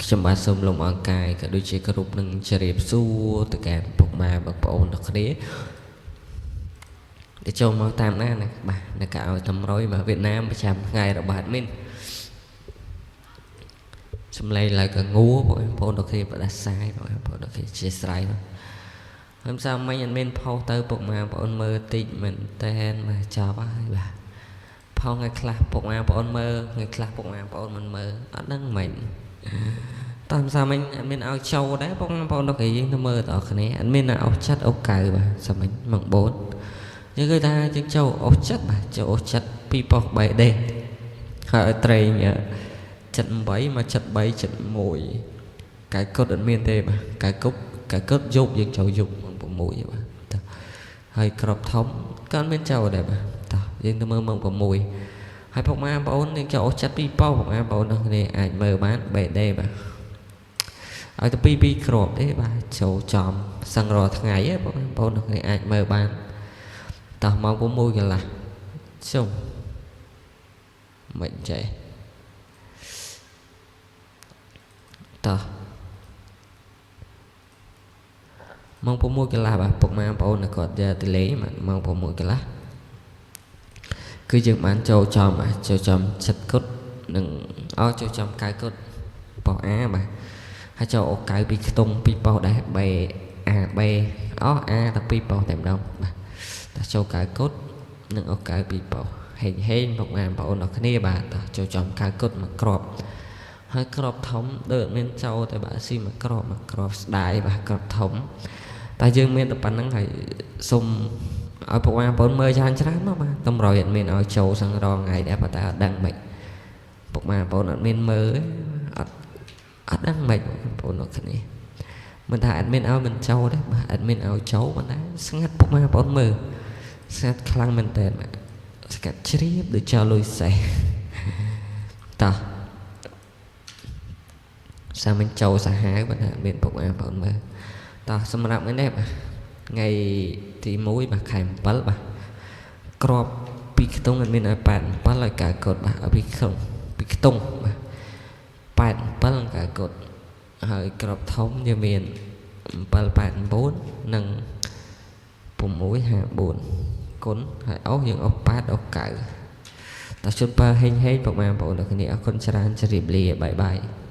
ខ្ញុំបាទសូមលំអង្កាយក៏ដូចជាគោរពនឹងជម្រាបសួរទៅកាន់ពុកម៉ែបងប្អូនទាំងគ្នាដែលចូលមកតាមដានណាបាទនៅក៏ឲ្យតម្រុយបាទវៀតណាមប្រចាំថ្ងៃរបស់ admin សំឡេងឡើងក៏ងួបងប្អូនទាំងគ្នាបដាសាយបងប្អូនទាំងគ្នាជាស្រ័យបាទហើយមិនសាមិញអត់មានផុសទៅពុកម៉ែបងប្អូនមើលតិចមែនតែនបាទចប់ហើយបាទផុសថ្ងៃខ្លះពុកម៉ែបងប្អូនមើលថ្ងៃខ្លះពុកម៉ែបងប្អូនមិនមើលអត់ដឹងមិនតាមសាមិញអត់មានឲ្យចូលដែរបងប្អូនដល់គេយើងទៅមើលទាំងអស់គ្នាអត់មានអស់ចិត្តអូកៅបាទសាមិញម៉ោង4យើងគឺថាយើងចូលអស់ចិត្តបាទចូលអស់ចិត្តពីប៉ុស3ដេហើយឲ្យត្រេង78មក73 71កែកុដអត់មានទេបាទកែគប់កែកុដយប់យើងចូលយប់ម៉ោង6បាទតោះហើយក្របធំក៏អត់មានចូលដែរបាទតោះយើងទៅមើលម៉ោង6ហើយពុកម៉ែបងប្អូនយើងចូលអស់ចិត្តពីប៉ុសពុកម៉ែបងប្អូនទាំងគ្នាអាចមើលបាន BD បាទឲ្យទៅពីពីរគ្រាប់ទេបាទចូលចំសឹងរាល់ថ្ងៃបងប្អូនទាំងគ្នាអាចមើលបានតោះម៉ោង6កន្លះជុំមិនចេះតោះម៉ោង6កន្លះបាទពុកម៉ែបងប្អូនគាត់យកទៅលេងបាទម៉ោង6កន្លះគឺយើងបានចូលចំបាទចូលចំចិត្តគុតនិងអោចូលចំកៅគុតប៉ុសអាបាទហើយចូលអូកៅពីខ្ទង់ពីប៉ុសដែរ B A B អស់ A តែពីប៉ុសតែម្ដងបាទតោះចូលកៅគុតនិងអូកៅពីប៉ុសហេងហេងពុកម៉ែបងប្អូនអរគ្នាបាទតោះចូលចំកៅគុតមកក្របហើយក្របធំដូចអត់មានចូលតែបាទស៊ីមកក្របមកក្របស្ដាយបាទក្របធំតែយើងមានតែប៉ុណ្្នឹងហើយសុំឲ្យពុកម៉ែបងប្អូនមើលច្រើនច្រើនមកបាទតម្រុយអត់មានឲ្យចូលសឹងរងថ្ងៃដែរប៉ុន្តែអត់ដឹងមិនពុកម៉ែបងប្អូនអត់មានមើលអត់អត់ដឹងមិនបងប្អូនអរគ្នាមិនថាអត់មានឲ្យមិនចូលទេបាទអត់មានឲ្យចូលប៉ុន្តែស្ងាត់ពុកម៉ែបងប្អូនមើលស្ងាត់ខ្លាំងមែនតើបាទស្ងាត់ជ្រាបដូចចោលលុយសេះតោះសាមិញចូលសាហាវបាទមានពុកម៉ែបងប្អូនមើលតោះសម្រាប់ថ្ងៃនេះបាទថ្ងៃទី1បាទខែ7បាទក្របពីខ្ទង់អត់មានឲ្យ87ឲ្យកៅកុដបាទឲ្យពីខ្ទង់ពីខ្ទង់បាទ87កៅកុដហើយក្របធំយើងមាន789និង654គុណហើយអស់យើងអស់8អស់9តោះជូនពរហេងហេងពុកម៉ែបងប្អូនទាំងគ្នាអរគុណច្រើនជម្រាបលាបាយបាយ។